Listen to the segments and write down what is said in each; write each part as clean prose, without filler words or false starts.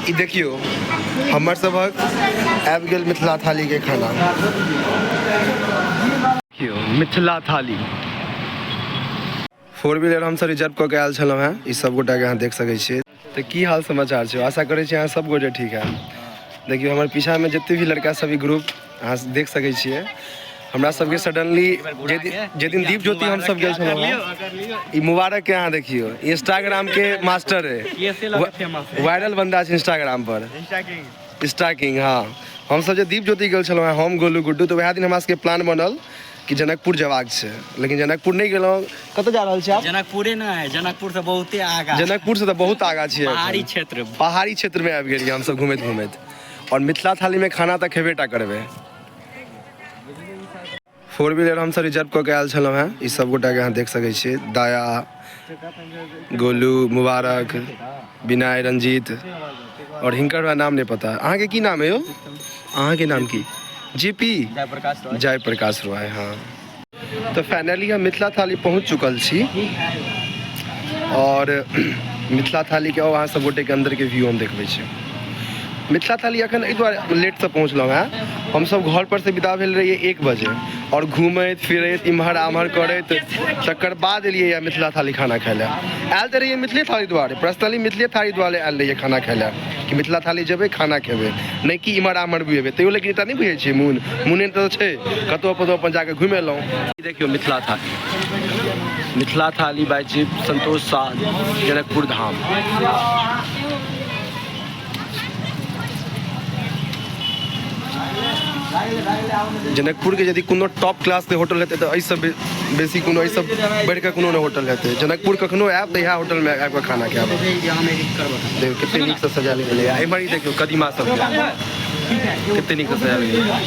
ई देखियौ हमर सभक आबि गेल मिथिला थालीके खाना। देखियौ मिथिला थाली। फोर व्हीलर हमसब रिजर्व कऽ के आयल छलहुँ हेँ। ई सब गोटाके अहाँ देख सकै छियै। तऽ की हाल समाचार छै? आशा करै छी अहाँ सब गोटे ठीक हैब। देखियौ हमर पीछामे जते भी लड़का सब ई ग्रुप अहाँ देख सकै छियै। हमरा सबके सडनली जे दिन दीप ज्योति हम सब गेल छलहुँ हेँ, ई मुबारक के अहाँ देखियौ, इंस्टाग्राम के मास्टर है, वायरल बंदा छै इंस्टाग्राम पर, इंस्टा किंग। हाँ, हम सब जे दीप ज्योति गेल छलहुँ हेँ, हम गोलू गुड्डू, तऽ वएह दिन हमरा सबके प्लान बनल कि जनकपुर जेबाक छै, लेकिन जनकपुर नहि गेलहुँ। कतऽ जा रहल छी आप? जनकपुरे ना है, जनकपुर से बहुते आगा। जनकपुर से तऽ बहुत आगा छियै। पहाड़ी क्षेत्र, पहाड़ी क्षेत्र में आबि गेलियै हमसब घुमैत घुमैत। और मिथिला थाली में खाना तऽ खेबे टा करबै। फोर व्हीलर हमसब रिजर्व कऽ के आयल छलहुँ हेँ। ई सब गोटाके अहाँ देख सकै छियै, दाया, गोलू, मुबारक, विनय, रंजीत, और हिनकर हमरा नाम नहि पता। अहाँके की नाम है यौ? अहाँके नाम की? जे पी जय प्रकाश रॉय। हाँ, तऽ फाइनली हम मिथिला थाली पहुँच चुकल छी और मिथिला थालीके अहाँ सब गोटेके अन्दरके व्यू हम देखबै छी। मिथिला थाली अखन एहि दुआरे लेटसँ पहुँचलहुँ हेँ, हमसब घर पर से विदा भेल रहियै 1 बजे और घूमैत फिरैत इम्हर आम्हर करैत तकर बाद एलियै यऽ मिथिला थाली खाना खाइ लए। आयल तऽ रहियै मिथिले थाली दुआरे, पर्सनली मिथिले थाली दुआरे आयल रहियै खाना खाइ लए कि मिथिला थाली जेबै खाना खेबै, नहि कि इम्हर आम्हर घुमेबै। तैयो लेकिन एकटा नहि बुझै छियै, मोन मोने तऽ छै कतहु कतहु अपन जाकऽ घुमि एलहुँ। देखियौ मिथिला थाली, मिथिला थाली बाय चीफ संतोष साह, जनकपुर धाम। जनकपुर के यदि कोनो टॉप क्लास के होटल हेतै तऽ एहिसँ बेसी कोनो, एहिसँ बढ़िकऽ कोनो नहि होटल हेतै। जनकपुर कखनो आयब तऽ इएह होटलमे आबि कऽ खाना खायब। देखियौ कते नीकसँ सजायल गेलैए। एम्हर ई देखियौ कदीमा सब कते नीकसँ सजायल गेलैए।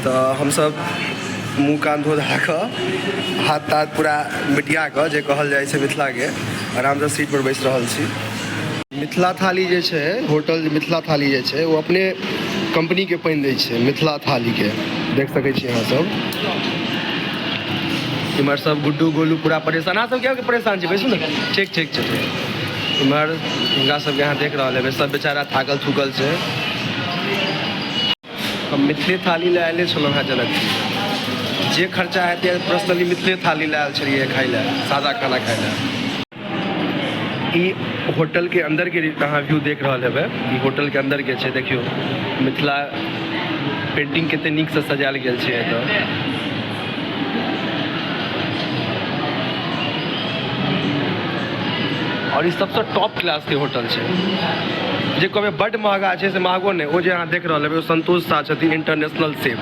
तऽ हमसब मुँह कान धो धा कऽ, हाथ ताथ पूरा मिटिया कऽ, जे कहल जाइ छै मिथिलाके, आरामसँ सीट पर बैस रहल छी। मिथिला थाली जे छै होटल, मिथिला थाली जे छै ओ अपने कम्पनीके पानि दै छै मिथिला थालीके। देख सकै छी अहाँ सब। इम्हर सब गुड्डू गोलू पूरा परेशान। अहाँ सब किया परेशान छी? बैसू ने। ठीक ठीक छै। इम्हर हिनका सबके अहाँ देख रहल हेबै, सब बेचारा थाकल थुकल छै। हम मिथिले थाली लए आयले छलहुँ हेँ जनकपुर। जे खर्चा हेतै, पर्सनली मिथिले थाली लए आयल छलियै खाइ लए, सादा खाना खाइ लए। ई होटल के अंदर के अहाँ व्यू देख रहल हेबै। ई होटल के अंदर के छै। देखियौ मिथिला पेंटिंग कते नीकसँ सजायल गेल छै एतऽ। और ई सबसँ टॉप क्लास के होटल छै। जे कहबै बड्ड महगा छै, से महगो नहि। ओ जे अहाँ देख रहल हेबै ओ संतोष शाह छथिन, इंटरनेशनल सेफ।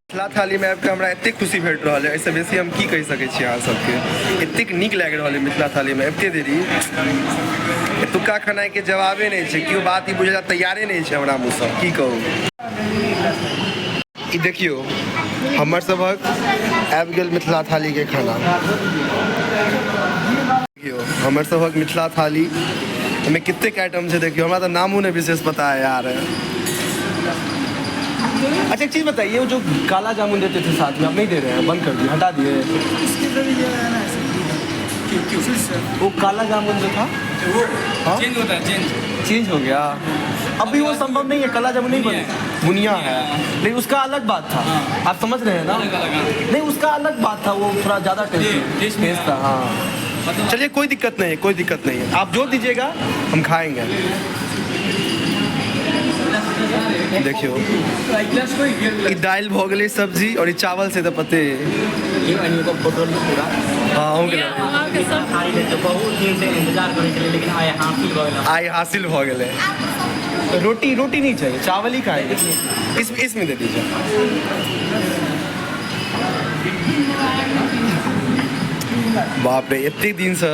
मिथिला थालीमे आबिकऽ हमरा एतेक खुशी भेट रहल है, एहिसँ बेसी हम की कहि सकै छी अहाँ सबके। एतेक नीक लागि रहल है मिथिला थालीमे अबिते देरी। एतुक्का खेनाइके जवाबे नहि छै। केओ बात ई बुझै लए तैयारे नहि छै हमरा मुँहसँ, की कहू। ई देखियौ हमर सभक आबि गेल मिथिला थालीके खाना। देखियौ हमर सभक मिथिला थाली, एहिमे कतेक आइटम छै देखियौ। हमरा तऽ नामो नहि विशेष पता है यार। अच्छा, एक चीज बताइए, वो जो काला जामुन देते थे साथ में, अब नहीं दे रहे हैं? बंद कर दिए, हटा दिए वो काला जामुन जो था? वो हाँ? चेंज होता है, चेंज। चेंज हो गया। अभी वो संभव नहीं है, काला जामुन नहीं बने, बुनिया है, लेकिन उसका अलग बात था। आप समझ रहे हैं ना? अलग अलग, हाँ। नहीं, उसका अलग बात था, वो थोड़ा ज़्यादा टेस्ट टेस्ट टेस्ट था। हाँ, चलिए कोई दिक्कत नहीं है, कोई दिक्कत नहीं है। आप जो दीजिएगा हम खाएंगे। देखियो ई दालि भऽ गेलै, सब्जी और ई चावल से तऽ पते। हाँ, अहूँके लऽ। बहुत दिन से इंतजार करै छलियै, लेकिन आइ हासिल भऽ गेल। आइ हासिल भऽ गेलै। रोटी रोटी नहीं चाहिए, चावल ही खाएंगे। इस इसमें दे दीजिए। बाप रे, एते दिनसँ।